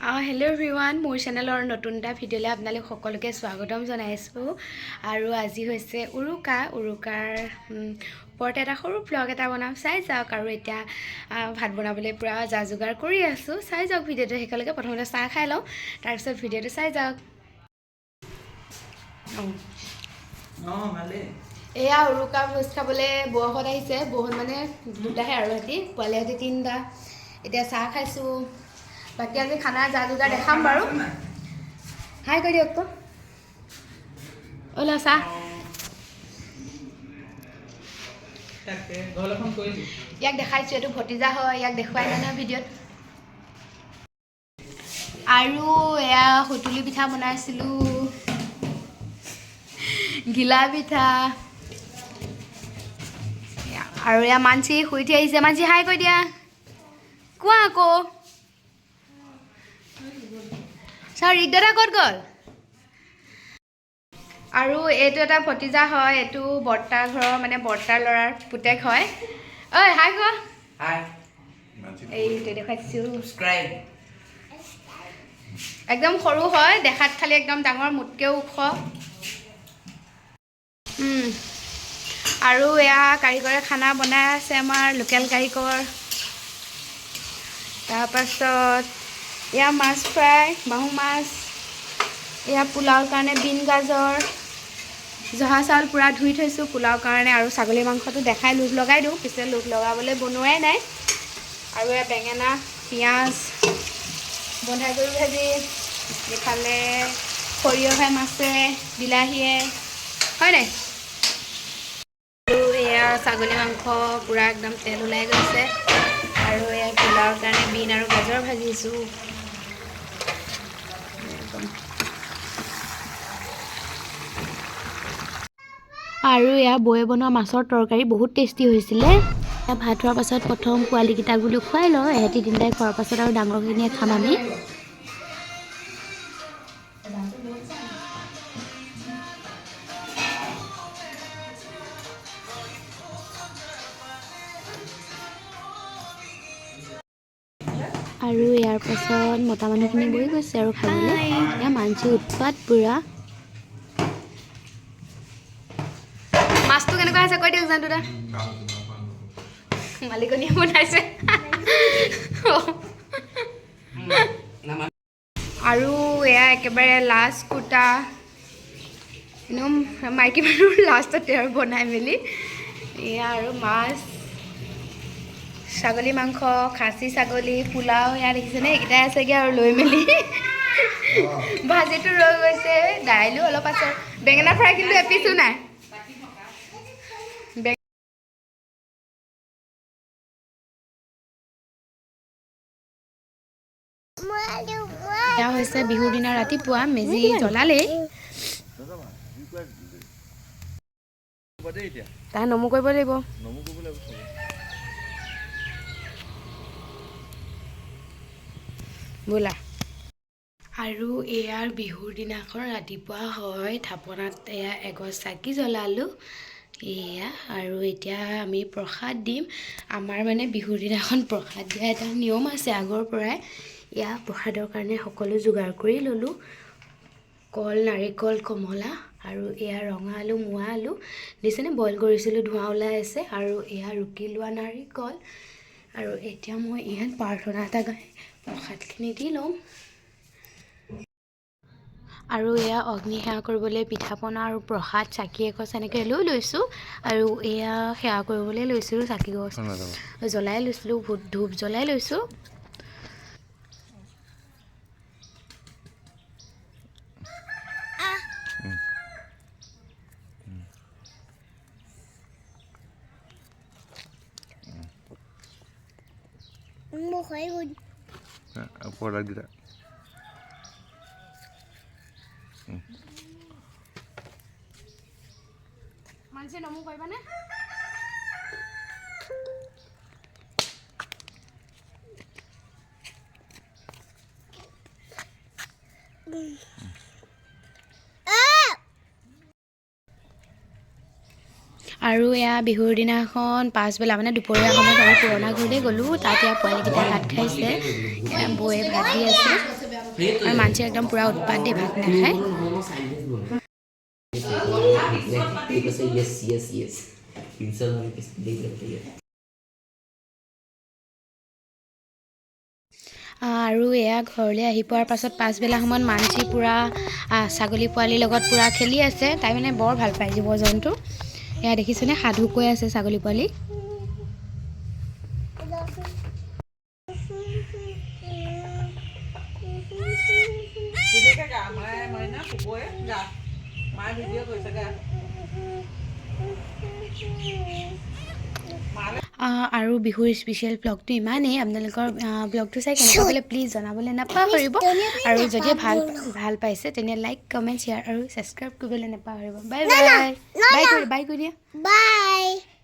Hello' everyone, মোৰ চেনেলৰ নতুন এটা ভিডিঅ'লৈ আপোনালোক সকলোকে স্বাগতম জনাইছোঁ। আৰু আজি হৈছে উৰুকা। উৰুকাৰ ওপৰতে এটা সৰু ভ্লগ এটা বনাম, চাই যাওক। আৰু এতিয়া ভাত বনাবলৈ পূৰা যা যোগাৰ কৰি আছোঁ, চাই যাওক ভিডিঅ'টো শেষলৈকে। প্ৰথমতে চাহ খাই লওঁ, তাৰপিছত ভিডিঅ'টো চাই যাওক। অঁ। অঁ, ভালেই। এয়া উৰুকা ভোজ খাবলৈ বৌহঁত আহিছে। বৌহঁত মানে দুটাহে আৰু সিহঁতি পোৱালিহঁতি তিনিটা। এতিয়া চাহ খাইছোঁ। বাকী আজি খানা যা যোগাৰ দেখাম বাৰু। হাই কৈ দিয়ক তো। ওলা চাহ। তাকে ঘৰলৈ ফোন কৰিলি? ইয়াক দেখাইছোঁ, এইটো ভতিজা হয়, ইয়াক দেখুৱাই নাই নহয় ভিডিঅ'ত। আৰু এয়া সুতুলি পিঠা বনাইছিলোঁ, ঘিলা পিঠা। এয়া, আৰু এয়া মানচি শুই উঠি আহিছে। মানচি, হাই কৈ দিয়া। কোৱা আকৌ। ছাৰ, ৰিক দাদা ক'ত গ'ল? আৰু এইটো এটা ভতিজা হয়, এইটো বৰ্তাৰ ঘৰৰ, মানে বৰ্তাৰ ল'ৰাৰ পুতেক হয়। ঐ, হাই কোৱা। হাই। এইটো দেখুৱাইছোঁ। ছাবস্ক্ৰাইব। একদম সৰু হয় দেখাত, খালি একদম ডাঙৰ, মোতকৈও ওখ। আৰু এয়া কাৰিকৰে খানা বনাই আছে, আমাৰ লোকেল কাৰিকৰ। তাৰপাছত এয়া মাছ ফ্ৰাই, বাহু মাছ। এয়া পোলাওৰ কাৰণে বিন, গাজৰ, জহা চাউল পূৰা ধুই থৈছোঁ পোলাওৰ কাৰণে। আৰু ছাগলী মাংসটো দেখাই লোভ লগাই দিওঁ, পিছে লোভ লগাবলৈ বনোৱাই নাই। আৰু এয়া বেঙেনা, পিঁয়াজ, বন্ধাকবি ভাজি, এইফালে সৰিয়হে, মাছে, বিলাহীয়ে, হয় নাই? আৰু এয়া ছাগলী মাংস পূৰা একদম তেল ওলাই গৈছে। আৰু এয়া পোলাওৰ কাৰণে বিন আৰু গাজৰ ভাজিছোঁ একদম। আৰু এয়া বৌয়ে বনোৱা মাছৰ তৰকাৰী বহুত টেষ্টি হৈছিলে। এয়া ভাত হোৱাৰ পাছত প্ৰথম পোৱালিকেইটাক বোলো খুৱাই লওঁ। এহেঁতি তিনিটাই খোৱাৰ পাছত আৰু ডাঙৰখিনিয়ে খাম আমি। আৰু ইয়াৰ পাছত মতা মানুহখিনি বহি গৈছে আৰু খাবলৈ। এয়া মানচি উৎপাত পূৰা। মাছটো কেনেকুৱা হৈছে কৈ দিয়ক জানটো দা। মালিকনীয়ে বনাইছে। আৰু এয়া একেবাৰে লাষ্ট কুৰ্তা। এনেও মাইকী মানুহৰ লাষ্টতে আৰু বনাই মেলি। এয়া আৰু মাছ, ছাগলী মাংস, খাচী ছাগলী, পোলাও, এয়া দেখিছেনে? এইকেইটাই আছেগৈ আৰু লৈ মেলি। ভাজিটো ৰৈ গৈছে, দাইলো অলপ আছে, বেঙেনা ফ্ৰাই কিন্তু এপিচো নাই। এয়া হৈছে বিহুৰ দিনা ৰাতিপুৱা, মেজি জ্বলালেই। তাই নমো কৰিব লাগিব। বোলা। আৰু এয়াৰ বিহুৰ দিনাখন ৰাতিপুৱা হয়, থাপনাত এয়া এগছ চাকি জ্বলালোঁ এয়া। আৰু এতিয়া আমি প্ৰসাদ দিম। আমাৰ মানে বিহুৰ দিনাখন প্ৰসাদ দিয়া এটা নিয়ম আছে আগৰ পৰাই। এয়া প্ৰসাদৰ কাৰণে সকলো যোগাৰ কৰি ল'লোঁ, কল, নাৰিকল, কমলা আৰু এয়া ৰঙা আলু, মোৱা আলু দিছেনে, বইল কৰিছিলোঁ, ধোঁৱা ওলাই আছে। আৰু এয়া ৰুকি লোৱা নাৰিকল। আৰু এতিয়া মই ইয়াত প্ৰাৰ্থনা এটা গাই প্ৰসাদখিনি দি ল'ম। আৰু এয়া অগ্নি সেৱা কৰিবলৈ পিঠা পনা আৰু প্ৰসাদ, চাকি এগছ এনেকৈ লৈ লৈছোঁ। আৰু এয়া সেৱা কৰিবলৈ লৈছিলোঁ, চাকি গছ জ্বলাই লৈছিলোঁ, ধূপ জ্বলাই লৈছোঁ। প্ৰডাক্টকেইটা। মানসি, নমো কৰিবানে? আৰু এয়া বিহুৰ দিনাখন পাছবেলা, মানে দুপৰীয়া সময়ত আমি পুৰণা ঘৰলৈ গ'লোঁ। তাত এয়া পোৱালিকেইটাই ভাত খাইছে, এয়া বৌয়ে ভাত দি আছে। আৰু মানসি একদম পূৰা উৎপাত দেই, ভাত নাখায়। য়েছ য়েছ য়েছ, 300। আৰু এয়া ঘৰলৈ আহি পোৱাৰ পাছত পাছবেলা সময়ত মানসি পূৰা ছাগলী পোৱালিৰ লগত পূৰা খেলি আছে। তাই মানে বৰ ভাল পায় জীৱ জন্তু। এয়া দেখিছেনে, সাধু কৈ আছে ছাগলী পোৱালি। ধুনীয়াকে গা মায়ে মাইনা শুবয়ে গা, মায়ে ভিডিঅ' কৰিছে গা। আৰু বিহুৰ স্পেচিয়েল ব্লগটো ইমানেই। আপোনালোকৰ ব্লগটো চাই কেনেকুৱা পালে প্লিজ জনাবলৈ নাপাহৰিব। আৰু যদি ভাল ভাল পাইছে, তেনে লাইক, কমেণ্ট, শ্বেয়াৰ আৰু ছাবস্ক্ৰাইব কৰিবলৈ নাপাহৰিব। বাই বাই বাই, বাই কৰি দিয়া। Bye.